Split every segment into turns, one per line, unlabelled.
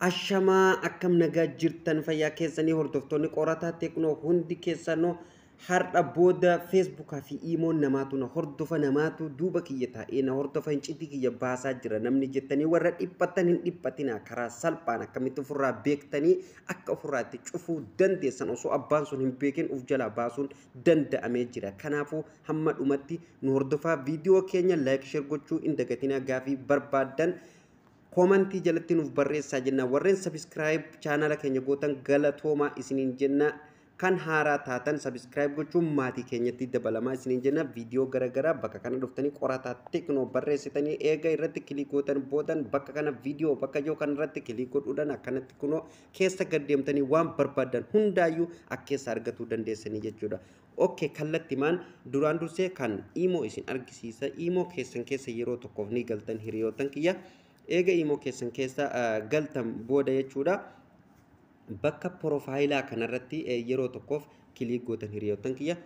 Ashamaa, akkam nagaa jirtan? Fayyaa keessanii? Hordoftoonni Qorataa Teeknoo hundi keessanuu, har'a booda Feesbuukaa fi Iimoon namaatu na hordofa, namaatu duuba kiyya taa'ee na hordofa, hincitii kiyya baasaa jira namni jettanii warra dhiphattan, hin dhiphatina. Karaa salphaan akkamitti ofirraa beektanii akka ofirraa itti cufuu dandeessan, osoo abbaan sun hin beekin of jalaa baasuun danda'amee jira. Kanaafuu hamma dhumatti nu hordofaa, viidiyoo keenya like, share gochuu hin dagatinaa, gaafii barbaaddan koomantii jalatti nuuf barreessaa jenna. Warreen subscribe chaanala keenya gootan galatoomaa isiniin jenna. Kan haaraa taatan subscribe gochuun maatii keenyatti dabalamaa isiniin jenna. Viidiyoo garaagaraa bakka kana dhuftanii Qorataa Teeknoo barreessitanii eega irratti click gootan boodan, bakka kana viidiyoo bakka jiru kana irratti click godhuudhaan akkanatti kunoo keessa gad deemtanii waan barbaadan hundaayyuu akka keessa argatuu dandeessanii jechuudha. Okay, kallattimaan duraan dursee kan Iimoo isin argisiisa. Iimoo keessan keessa yeroo tokkoof ni galtan, hiriyootan kiyya. Eega Iimoo keessan keessa galtan booda jechuudha. Bakka porofaayilaa kanarratti yeroo tokkoof click gootan, hiriyootan kiyya.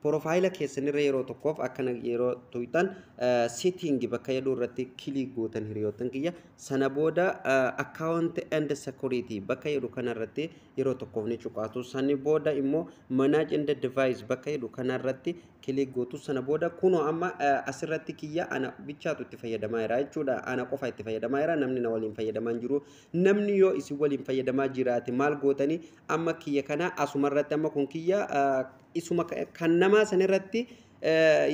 Porofaayila keessanirra yeroo tokkoof akkana yeroo tuqxan, setting bakka jedhu irratti click gootan, hiriyootan kiyya. Sana booda account and security bakka jedhu kanarratti yeroo tokkoof ni cuqaatu. Sani booda immoo manage and device bakka jedhu kanarratti click gootu. Sana booda kunoo amma asirratti kiyya ana bichaatu itti fayyadamaa jira jechuudha. Ana qofa itti fayyadamaa jira, namni na waliin fayyadamaa hin jiru. Namni yoo isin waliin fayyadamaa jiraate maal gootanii? Amma kiyya kana asumarratti, amma kun kiyya, isuma kan namaa sanirratti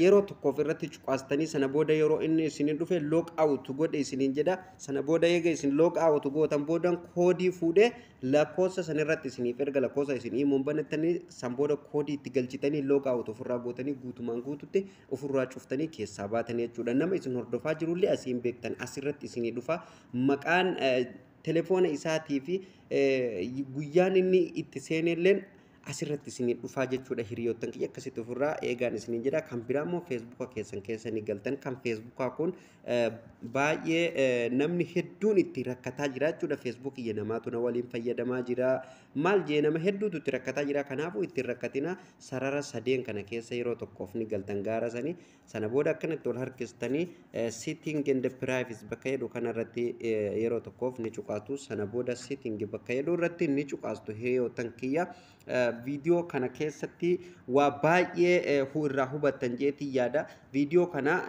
yeroo tokkoof irratti cuqaastanii, sana booda yeroo inni isinin dhufe log out godhe isiniin jedha. Sana booda eega isin log out gootan boodan, koodii fuudhee lakkoofsa sanirratti isiniif erga, lakkoofsa isin Iimoon banattanii. San booda koodii itti galchitanii log out ofirraa gootanii guutumaan guututti ofirraa cuftanii keessaa baatanii jechuudha. Nama isin hordofaa jirullee asiin beektan, asirratti isinii dhufa. Maqaan telefoona isaatii fi guyyaan inni itti seenelleen asirratti isinii dhufaa jechuudha. Hiriyoottan kiyya, akkasitti ofirraa eegaan isinii jedha. Kan biraa immoo Feesbuuka keessan keessa ni galtan. Kan Feesbuukaa kun baay'ee namni hedduun itti rakkataa jira jechuudha. Feesbuuk kiyya namaatu na waliin fayyadamaa jira maal jee nama hedduutu itti rakkataa jira. Kanaafuu itti rakkatina. Sarara sadeen kana keessa yeroo tokkoof ni galtan gaara sanii. Sana booda akkanatti ol harkistanii setting and privacy bakka jedhu kanarratti yeroo tokkoof ni cuqaastu. Sana booda setting bakka jedhu irratti ni cuqaastu. Hiriyoottan kiyya, viidiyoo kana keessatti waa baay'ee irraa hubattan jeetii yaada. Viidiyoo kana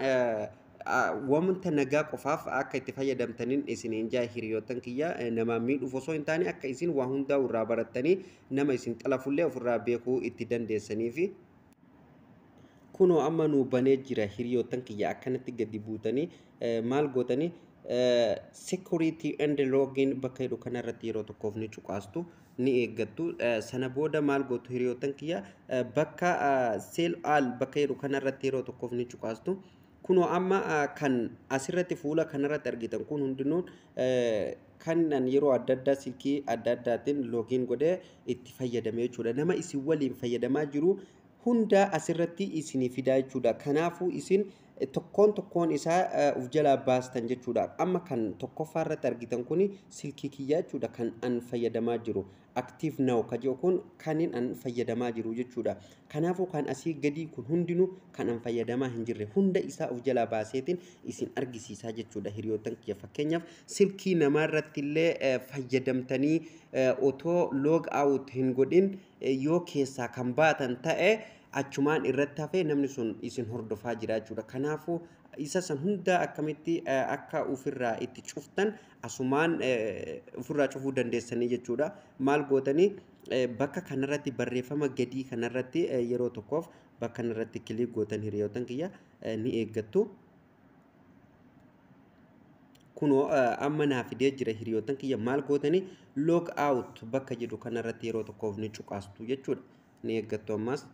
wanta nagaa qofaaf akka itti fayyadamtaniin isiniin jaa, hiriyoottan kiyya. Nama miidhuuf osoo hin taane, akka isin waa hundaa irraa barattanii nama isin xalafullee ofirraa beekuu itti dandeessaniifi. Kunoo amma nuu banee jira, hiriyoottan kiyya. Akkanatti gadi buutanii maal gootanii? Security and login bakka jedhu kanarratti yeroo tokkoof ni cuqaastu, ni eeggattu. Sana booda maal gootu, hiriyoottan kiyya? Bakka see all bakka jedhu kanarratti yeroo tokkoof ni cuqaastu. Kunoo amma kan asirratti fuula kanarratti argitan kun hundinuu kan yeroo adda addaa silkii adda addaatiin login godhee itti fayyadame jechuudha. Nama isin waliin fayyadamaa jiru hunda asirratti isinii fidaa jechuudha. Kanaafuu isin tokkoon tokkoon isaa uf jalaa baastan jechuudha. Amma kan tokkoffaa irratti argitan kun silkii kiyyaa jechuudha, kan an fayyadamaa jiru. Active now ka jedhu kun kanin an fayyadamaa jiru jechuudha. Kanaafuu kan asii gadii kun hundinuu kan an fayyadamaa hin jirre hunda isaa uf jalaa baaseetiin isin argisiisaa jechuudha, hiriyoottan kiyya. Fakkeenyaaf silkii namaa irratti illee fayyadamtanii otoo log out hin godhin yoo keessaa kan baatan ta'e, achumaan irratti hafee namni sun isin hordofaa jira jechuudha. Kanaafuu isa san hunda akkamitti akka ofirraa itti cuftan asumaan ofirraa cufuu dandeessanii jechuudha. Maal gootanii? Bakka kanarratti, barreeffama gadii kanarratti yeroo tokkoof bakka kanarratti click gootan, hiriyoottan kiyya, ni eeggattu. Kunoo amma naa fidee jira, hiriyoottan kiyya. Maal gootanii? Log out bakka jedhu kanarratti yeroo tokkoof ni cuqaastu jechuudha. Ni eeggattu ammas.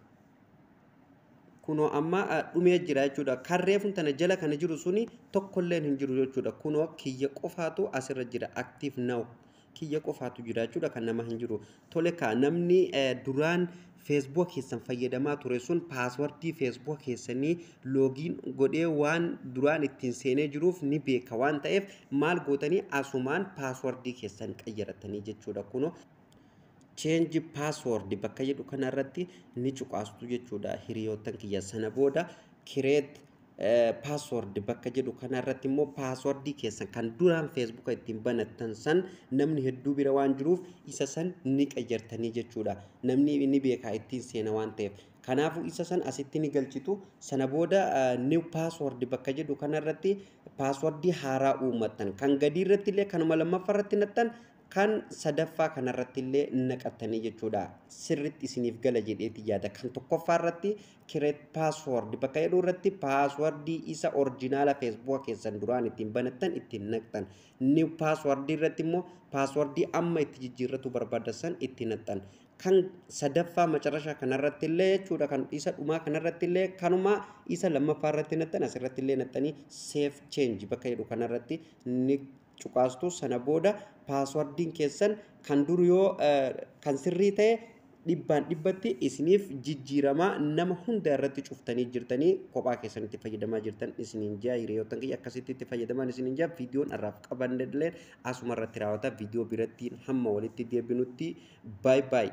Kunoo amma dhumee jira jechuudha. Kan reefuun tana jala kana jiru suni tokkolleen hin jiru jechuudha. Kunoo kiyya qofaatu asirra jira. Active now kiyya qofaatu jira jechuudha, kan nama hin jiru. Tole kaa, namni duraan Feesbuuk keessan fayyadamaa ture sun paaswardii Feesbuuk keessanii login godhee waan duraan ittiin seenee jiruuf ni beeka waan ta'eef, maal gootanii? Asumaan paaswardii keessan qayyaratanii jechuudha. Kunoo change password bakka jedhu kanarratti ni cuqaastu jechuudha, hiriyoottan kiyya. Sana booda create Password bakka jedhu kanarratti immoo paaswordii keessan kan duraan Feesbuuka ittiin banattan san namni hedduu bira waan jiruuf isa san ni qayyartanii jechuudha. Namni ni beekaa ittiin seena waan ta'eef. Kanaafuu isa san asitti ni galchitu. Sana booda new password bakka jedhu kanarratti paaswordii haaraa uummattan. Kan gadii irratti illee kanuma lammaffaa irratti nattan, kan sadaffaa kanarratti illee naqattanii jechuudha. Sirritti isiniif gala jedheeti yaada. Kan tokkoffaa irratti create password bakka jedhu irratti paaswordii isa orjinaala Feesbuuka keessan duraan ittiin banattan ittiin naqxan. New password irratti immoo paaswordii amma itti jijjiirratu barbaadan san itti naqxan. Kan sadaffaa macarrashaa kanarratti illee jechuudha, kan isa dhumaa kanarratti illee kanuma isa lammaffaa irratti naqxan, asirratti illee naqxanii save change bakka jedhu kanarratti ni cuqaastu. Sana booda paaswordiin keessan kan dur yoo kan sirrii ta'e dhibbaan dhibbatti isiniif jijjiiramaa, nama hunda irratti cuftanii jirtanii kophaa keessan itti fayyadamaa jirtan isiniin jaa. Hiriyoottan kiyya, akkasitti itti fayyadaman isiniin jaa. Viidiyoon har'aaf qabanne illee asuma irratti raawwata. Viidiyoo birattiin hamma walitti deebinutti, baay baay.